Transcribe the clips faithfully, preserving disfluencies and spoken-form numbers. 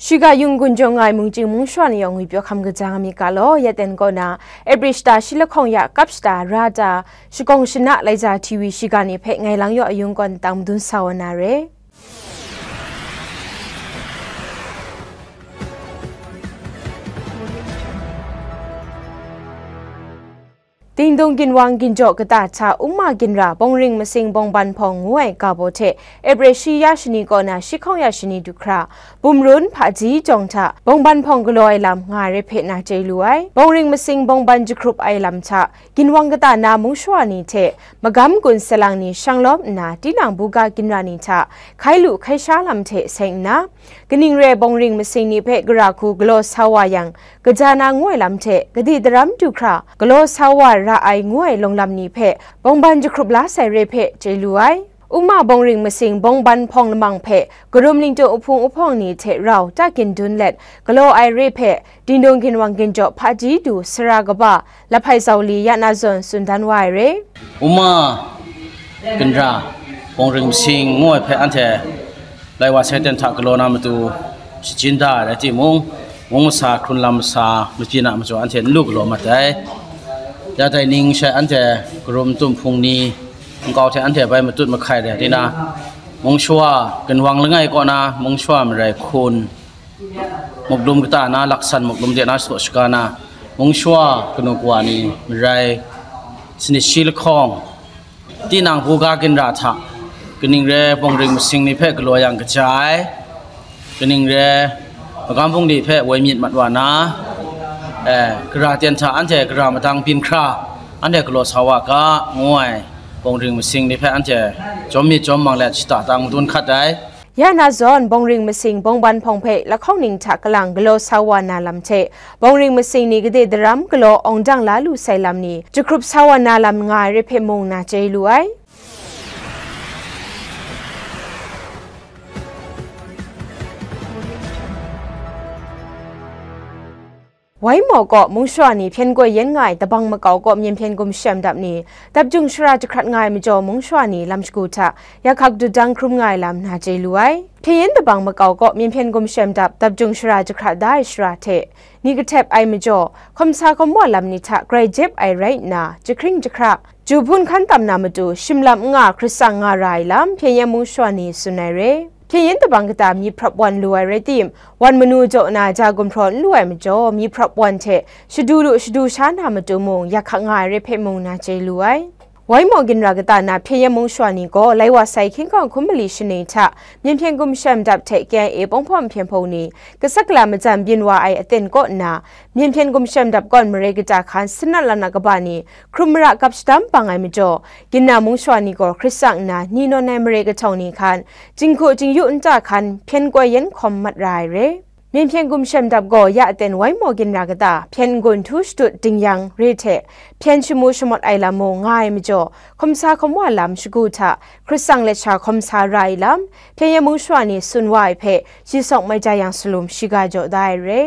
Shiga yung gun jawng ai mungchying mungsha ni yawng ngwi pyaw hkam kaja nga myit ga law, ya ten kaw na, April shata shi lahkawng ya kap shata ra ta, shagawng shana laika T V shiga ni hpe ngai lang yaw ayung kawn tang madun sa wa na re. Dingdung ginwang ginjaw kata hta Uma ginra Bawngring Masing Bawngban Hpawng ngu ai ga baw hte April shi ya shani kaw na shi hkawng ya shani du hkra, Bumrun hpaji jawng hta Bawngban Hpawng galaw ai lam nga ai re hpe na chye lu ai. Bawngring Masing Bawngban jahkrup ai lam hta ginwang kata na mungsha ni hte magam gun salang ni shang lawm nna, tinang buga ginra ni hta hkai lu hkai sha lam hte seng nna, kaning re Bawngring Masing ni hpe gara hku galaw sa wa yang, kaja na ngu ai lam hte, kade daram du hkra galaw sa wa ra ai ngu ai lawng lam ni hpe bawngban jahkrup la sai re hpe chye lu ai. Uma Bawngring Masing Bawngban Hpawng lamang hpe Karum Lingtung Uhpung Uhpawng ni hte rau ta gindun let galaw ai re hpe, Dingdung ginwang ginjaw hpaji du sara kaba Lahpai Zau Li ya na zawn tsun dan wa ai re. Uma ginra Bawngring Masing ngu ai hpe anhte lai wa sai ten hta galaw na matu shachyun da ai rai timung, mung masa, hkrun lam masa, mabyin a majaw anhte n lu galaw mat ai. Ya dai ning shai anhte Karum Lingtung Uhpung ni nkau hte anhte bai matut mahkai re ai tina, mungsha ginwang langai kaw na mungsha marai hkun, muklum kata na laksan muklum de na shadaw shaga na, mungsha kanu kawa ni marai sanit shi lahkawng, tinang buga ginra hta, kaning re Bawngring Masing ni hpe galaw yang kaja ai, kaning re magam bungli hpe woi myit mat wa na, eh, gara ten hta anhte gara madang byin hkra, anhte galaw sa wa ga, ngu ai Bawngring Masing ni hpe anhte jawm myit jawm mang let shada tang madun hkat ai. Ya na zawn, Bawngring Masing Bawngban Hpawng hpe lahkawng ning hta kalang galaw sa wa na lam hte, Bawngring Masing ni kade daram galaw awng dang la lu sai lam ni jahkrup sa wa na lam nga ai re hpe mung na chye lu ai. Waimaw kaw mungsha ni hpyen koi yen nga ai dabang makau kaw myen hpyen gumshem dap ni dapjung shara jahkrat nga ai majaw, mungsha ni lam shagu hta yakhak dudang hkrum nga ai lam na chye lu ai. Hpyen yen dabang makau kaw myen hpyen gumshem dap dapjung shara jahkrat da ai shara hte ni kahtep ai majaw, hkawm sa hkawm wa lam ni hta grai jep ai rai nna, jahkring jahkra, ju hpun hkan tam na matu shim lam n nga hkrit tsang nga ra ai lam hpyen yen mungsha ni tsun ai re. Hpyen yen dabang kata myi hprap wan lu ai rai tim, wan manu jaw na ja gumhpraw n lu ai majaw, myi hprap wan hte shadu lu shadu sha na matu mung, yak hka nga ai re hpe mung na chye lu ai. Waimaw ginra kata na hpyen yen mungsha ni gaw, lai wa sai hkying hkawng hkum mali shaning hta, myen hpyen gumshem dap hte K I A Pawng Hpawm hpyen hpung ni, kasak kala majan byin wa ai aten kaw nna, myen hpyen gumshem dap kawn mare kata hkan sanat lanat kaba ni, hkrum mara gap shadam bang ai majaw, ginna mungsha ni gaw hkrit tsang nna ni nawn ai mare kahtawng ni hkan, jinghku jingyu nta hkan hpyen koi yen hkawm mat ra ai re. Myen hpyen gumshem dap gaw ya aten waimaw ginra kata, hpyen n-gun htu shadut dingyang re hte, hpyen shamu shamawt ai lam mung nga ai majaw, hkawm sa hkawm wa lam shagu hta hkrit tsang let sha hkawm sa ra ai lam, hpyen yen mungsha ni tsun wa ai hpe, Ji Sawk Mai Ja Yang Salum shiga jaw da ai re.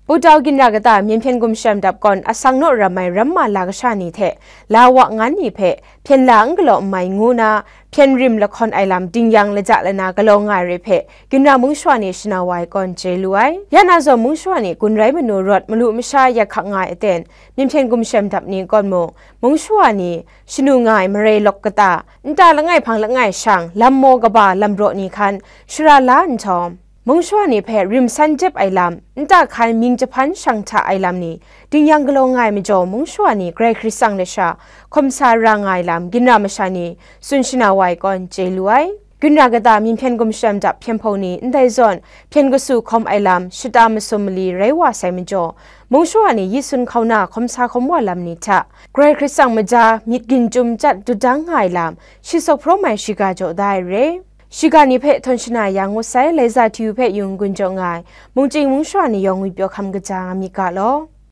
Putau ginra kata myen hpyen gumshem dap kawn asang naw ram ai ramma la kasha ni hte la wa ngan ni hpe hpyen la n galaw n mai ngu na, hpyen rim lahkawn ai lam dingyang laja lana galaw nga ai re hpe, ginra mungsha ni shana wa ai kawn chye lu ai. Ya na zawn mungsha ni gun rai manu rawt malu masha yak hkak nga ai aten, myen hpyen gumshem dap ni kawn mung, mungsha ni shanu nga ai marai lawk kata, nta langai hpang langai shang, lam maw kaba lam braw ni hkan shara la nhtawm, mungsha ni hpe rim san jep ai lam, nta hkan mying jahpan shang hta ai lam ni, dingyang galaw nga ai majaw, mungsha ni grai hkrit tsang let sha hkawm sa ra nga ai lam, ginra masha ni tsun shana wa ai kawn chye lu ai. Ginra kata myen hpyen gumshem dap hpyen hpung ni ndai zawn hpyen kasu hkawm ai lam, shata masum mali rai wa sai majaw, mungsha ni yi sun hkau na hkawm sa hkawm wa lam ni hta, grai hkrit tsang maja myit ginjum chyat dudang nga ai lam, shi sawk hpraw mai shiga jaw da ai re. Shiga ni hpe htawn shana ya ngut sai, Laiza T U hpe yung gun jaw nga ai, mungchying mungsha ni yawng ngwi pyaw hkam kaja nga myit ga law.